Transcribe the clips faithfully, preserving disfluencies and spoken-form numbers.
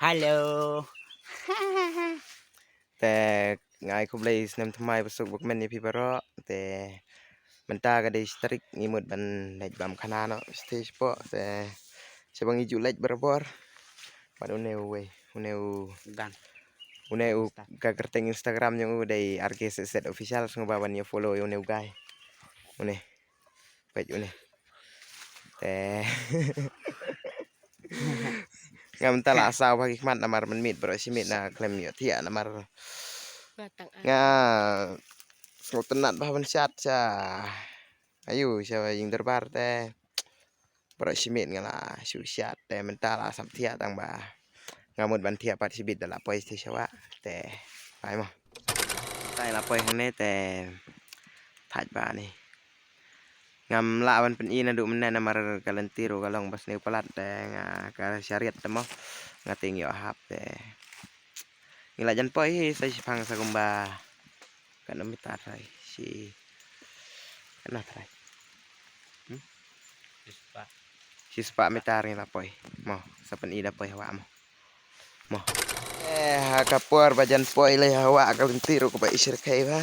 Hello. Te nga ai khublei snem thymmai basuk bakmen ïa phi baroh. Te mynta ka dei shi tarik ngi mut ban leit bam khana noh stage po. Te sha ba ngi ju leit barabor. Bad une uwei, une u gan. Une u ka kyrteng Instagram jong u dei R K Z Z official, sngewbha ban ïa follow ïa une u guy. Une. Peit une. Te nga mynta la saw bha ki khmat namar mynmiet baroh shi miet na khlem ïohthiah namar nga sngewtynnat bha ban shat sha, ayu, sha ïing dorbar te baroh shi miet nga la shu shat te mynta la sap thiah tang ba nga mut ban thiah pat shibit da la poi sha wah te. Bai mo. Te la poi hangne te thait ba ni. Ngam lah ban pyni naduh mynne namar ka lynti ruh ka long ba sniew palat te nga ka shariat te mo. Nga tieng ïoh hap te. Ngi la jan poi hi sa shiphang sa kumba. Katno meter trai? Shi katno trai? Hmm? Shi spah. Shi spah meter ngi la poi. Mo, sa pyni da poi hawa mo. Mo. Eh, ha ka por ba jan poi lei hawa ka lynti ruh kaba i shyrkhei ba.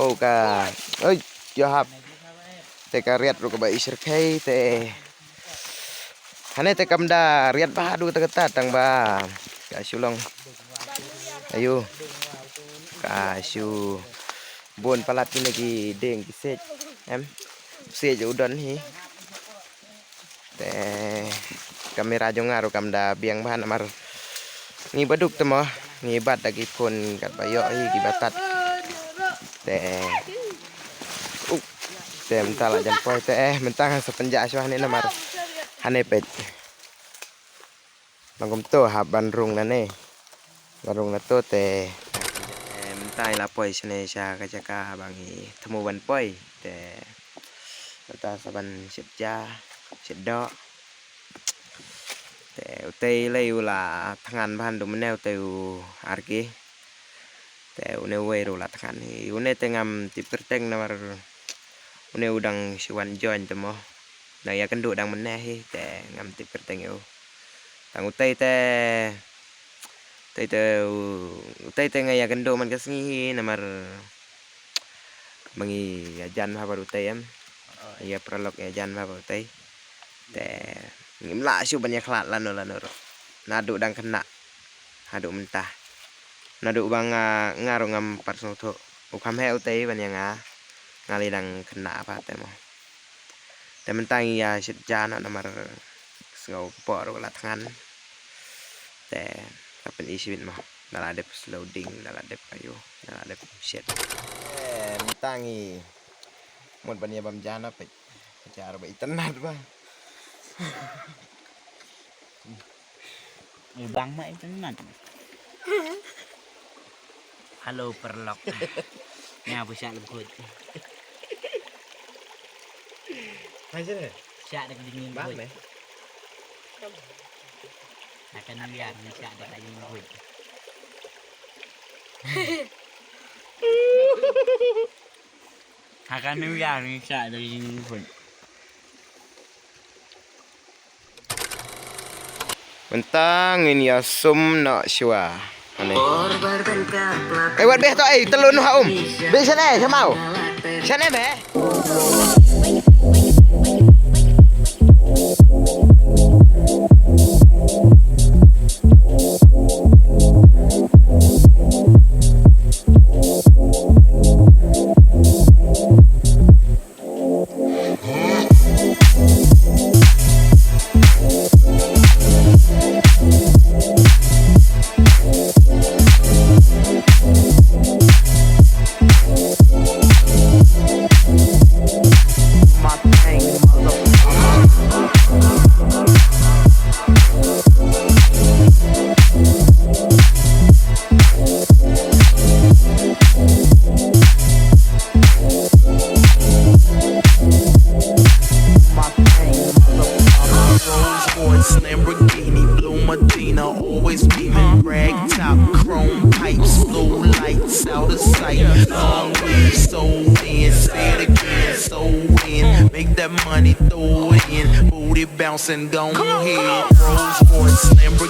Oh ka. Oi, ïoh hap. Te ka riat ruh kaba i shyrkhei te. Hane te kam da riat bha haduh katta katta tang ba ka shu long. Ayu. Ka shu bun palat kine ki dieng ki siej. Em. Siej u don hi. Te kamera jong nga ruh kam da biang bha namar ngi baduk te mo, ngi bat da ki phone katba ïoh hi ki batat. Te uh, te mynta la jan poi te, eh, mynta nga sa pynjah shuwa hangne namar hane peit. Nang kumto hap ban rung nane. Ban rung na to te. Eh, mynta ngi la poi shane sha ka jaka ba ngi thmu ban poi. Te mynta sa ban shet ja, shet doh. Te utei lei u la thngan bha haduh mynne utei u R K. Te une uwei ruh la thngan hi. Une te ngam tip kyrteng namar une u dang shu wan join te mo. Dang ïakynduh dang mynne hi te ngam tip kyrteng ïa u. Tang utei te, utei te u, utei te nga ïakynduh man ka sngi hi namar ba ngi ïajan bha bad utei em. Ïa paralok ïajan bha bad utei. Te ngim lah shuh ban ïakhlad lano lano ruh. Naduh dang khynnah haduh mynta. Naduh ba nga, nga ruh ngam pat sngewthuh. U kham heh utei ban ïa nga. Nga lei dang khynnah pat te mo. Te mynta ngi ïa shet ja noh namar sngew kpoh ruh la thngan. Te ka pyni shibit mo. Da la dep slow ding, da la dep ayu, da la dep shet. Eh, mynta ngi mut ban ïa bam ja noh peit. Jar ba itynnat ba. Ibang ma itynnat. Halo paralok. Nya bu sha lem khuid. Hai sini. Sha da ka dingin khuid. Hakan nang ya ni sha da ka dingin khuid. Hakan nang ya ni sha da ka dingin khuid. Mynta ngin ïa sum noh shuwa. Ane. Ei, wat beh to, ei, telun ha um. Beh shane, shamau. Shane beh. Rolls Royce, Lamborghini, blue Medina, always beaming, rag top, chrome pipes, blue lights, out of sight, long way, so in, say it again, so in, make that money, throw it in, booty bouncing, go ahead, Rolls Royce, Lamborghini.